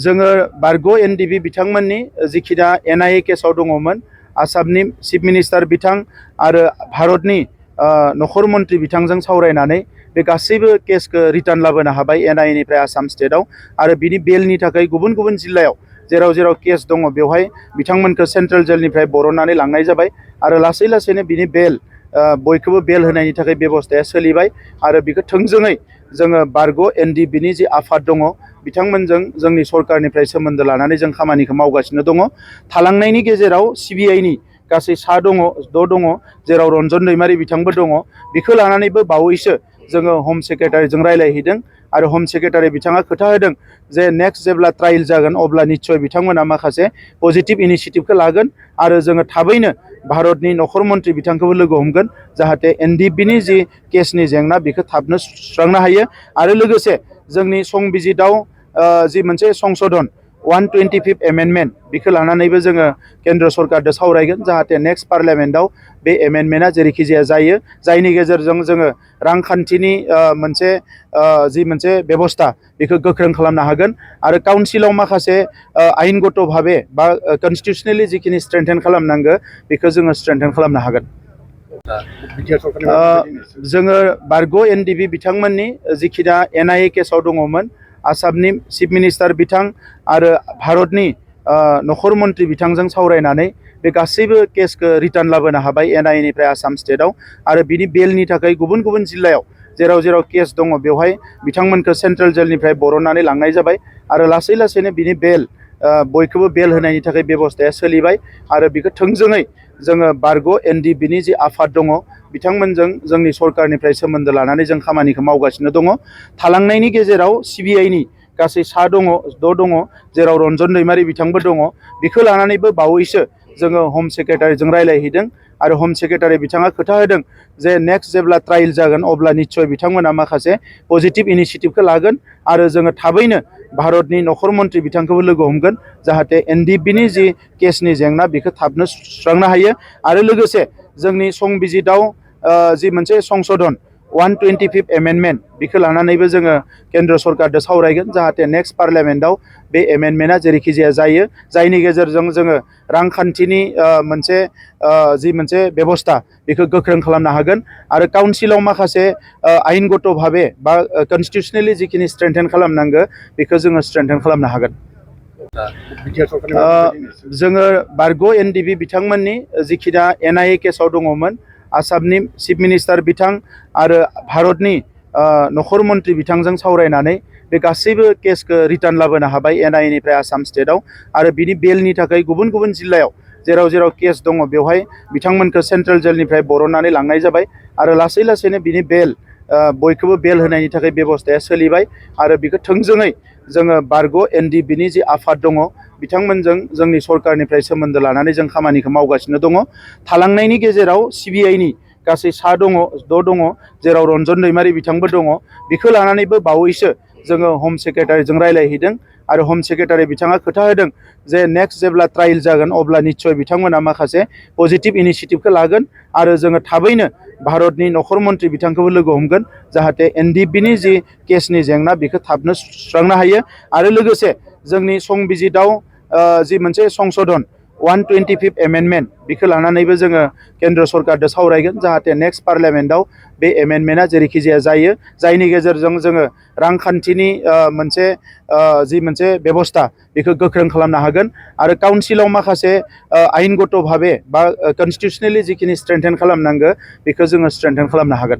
जोङो बारग' एनडिबि बिथांमोननि जिखिना एनआइए केसाव दङमोन आसामनि चिफ मिनिस्टार बिथां आरो भारतनि नखर मन्त्रि बिथांजों सावरायनानै बे गासैबो केसखौ रिटार्न लाबोनो हाबाय एनआइएनिफ्राय आसाम स्टेटआव आरो बिनि बेलनि थाखाय गुबुन गुबुन जिल्लायाव जेराव जेराव केस दङ बेवहाय बिथांमोनखौ सेन्ट्रेल जेलनिफ्राय बरननानै लांनाय जाबाय आरो लासै लासैनो बिनि बेल बयखौबो बेल होनायनि थाखाय बेबस्थाया सोलिबाय आरो बेखौ थोंजोङै जोङो बारग' एनडिबिनि जि आफाद दङ बिथांमोनजों जोंनि सरकारनिफ्राय सोमोन्दो लानानै जों खामानिखौ मावगासिनो दङ। थालांनायनि गेजेराव सिबिआइनि गासै दङ जेराव रन्जन दैमारि बिथांबो दङ। बेखौ लानानैबो बावैसो जोङो हम सेक्रेटारिजों रायज्लायहैदों आरो हम सेक्रेटारि बिथाङा खोथा होदों जे नेक्स्ट जेब्ला ट्रायल जागोन अब्ला निस्सय बिथांमोना माखासे पजिटिभ इनिसिएटिभखौ लागोन आरो जोङो थाबैनो भारतनि नखर मन्त्रि बिथांखौबो लोगो हमगोन जाहाथे एनडिबिनि जि केसनि जेंना बेखौ थाबनो सुस्रांनो हायो आरो लोगोसे जोंनि संबिजिताव जि मोनसे संशोधन 125 एमेन्डमेन्ट बेखौ लानानैबो जोङो केन्द्र सरकारजों सावरायगोन जाहाथे नेक्स्ट पार्लियामेन्टआव बे एमेन्डमेन्टआ जेरैखि जाया जायो जायनि गेजेरजों जोङो रांखान्थिनि जि मोनसे बेबस्था बेखौ गोख्रों खालामनो हागोन आरो काउन्सिलाव माखासे आयेनगत भाबे बा कनस्टिटिउसनेलि जिखिनि स्ट्रेंथेन खालामनांगौ बेखौ जोङो स्ट्रेंथेन खालामनो हागोन। जोङो बारग' एनडिबि बिथांमोननि जिखिना एनआइए केसाव दङमोन आसामनि चिफ मिनिस्टार बिथां आरो भारतनि नखर मन्त्रि बिथांजों सावरायनानै बे गासैबो केसखौ रिटार्न लाबोनो हाबाय एनआइएनिफ्राय आसाम स्टेटआव आरो बिनि बेलनि थाखाय गुबुन गुबुन जिल्लायाव जेराव जेराव केस दङ बेवहाय बिथांमोनखौ सेन्ट्रेल जेलनिफ्राय बरननानै लांनाय जाबाय आरो लासै लासैनो बिनि बेल बयखौबो बेल होनायनि थाखाय बेबस्थाया सोलिबाय आरो बेखौ थोंजोङै जोङो बारग' एनडिबिनि जि आफाद दङ बिथांमोनजों जोंनि सरकारनिफ्राय सोमोन्दो लानानै जों खामानिखौ मावगासिनो दङ। थालांनायनि गेजेराव सिबिआइनि गासै दङ जेराव रन्जन दैमारि बिथांबो दङ। बेखौ लानानैबो बावैसो जोङो हम सेक्रेटारिजों रायज्लायहैदों आरो हम सेक्रेटारि बिथाङा खोथा होदों जे नेक्स्ट जेब्ला ट्रायल जागोन अब्ला निस्सय बिथांमोना माखासे पजिटिभ इनिसिएटिभखौ लागोन आरो जोङो थाबैनो भारतनि नखर मन्त्रि बिथांखौबो लोगो हमगोन जाहाथे एनडिबिनि जि केसनि जेंना बेखौ थाबनो सुस्रांनो हायो आरो लोगोसे जोंनि संबिजिताव जि मोनसे संशोधन 125 एमेन्डमेन्ट बेखौ लानानैबो जोङो केन्द्र सरकारजों सावरायगोन जाहाथे नेक्स्ट पार्लियामेन्टआव बे एमेन्डमेन्टआ जेरैखि जाया जायो जायनि गेजेरजों जोङो रांखान्थिनि जि मोनसे बेबस्था बेखौ गोख्रों खालामनो हागोन आरो काउन्सिलाव माखासे आयेनगत भाबे बा कनस्टिटिउसनेलि जिखिनि स्ट्रेंथेन खालामनांगौ बेखौ जोङो स्ट्रेंथेन खालामनो हागोन। जोङो बारग' एनडिबि बिथांमोननि जिखिना एनआइए केसाव दङमोन आसामनि चिफ मिनिस्टार बिथां आरो भारतनि नखर मन्त्रि बिथांजों सावरायनानै बे गासैबो केसखौ रिटार्न लाबोनो हाबाय एनआइएनिफ्राय आसाम स्टेटआव आरो बिनि बेलनि थाखाय गुबुन गुबुन जिल्लायाव जेराव जेराव केस दङ बेवहाय बिथांमोनखौ सेन्ट्रेल जेलनिफ्राय बरननानै लांनाय जाबाय आरो लासै लासैनो बिनि बेल बयखौबो बेल होनायनि थाखाय बेबस्थाया सोलिबाय आरो बेखौ थोंजोङै जोङो बारग' एनडिबिनि जि आफाद दङ बिथांमोनजों जोंनि सरकारनिफ्राय सोमोन्दो लानानै जों खामानिखौ मावगासिनो दङ। थालांनायनि गेजेराव सिबिआइनि गासै दङ जेराव रन्जन दैमारि बिथांबो दङ। बेखौ लानानैबो बावैसो जोङो हम सेक्रेटारिजों रायज्लायहैदों आरो हम सेक्रेटारि बिथाङा खोथा होदों जे नेक्स्ट जेब्ला ट्रायल जागोन अब्ला निस्सय बिथांमोना माखासे पजिटिभ इनिसिएटिभखौ लागोन आरो जोङो थाबैनो भारतनि नखर मन्त्रि बिथांखौबो लोगो हमगोन जाहाथे एनडिबिनि जि केसनि जेंना बेखौ थाबनो सुस्रांनो हायो आरो लोगोसे जोंनि संबिजिताव जि मोनसे संशोधन 125 एमेन्डमेन्ट बेखौ लानानैबो जोङो केन्द्र सरकारजों सावरायगोन जाहाथे नेक्स्ट पार्लियामेन्टआव बे एमेन्डमेन्टआ जेरैखि जाया जायो जायनि गेजेरजों जोङो रांखान्थिनि जि मोनसे बेबस्था बेखौ गोख्रों खालामनो हागोन आरो काउन्सिलाव माखासे आयेनगत भाबे बा कनस्टिटिउसनेलि जिखिनि स्ट्रेंथेन खालामनांगौ बेखौ जोङो स्ट्रेंथेन खालामनो हागोन।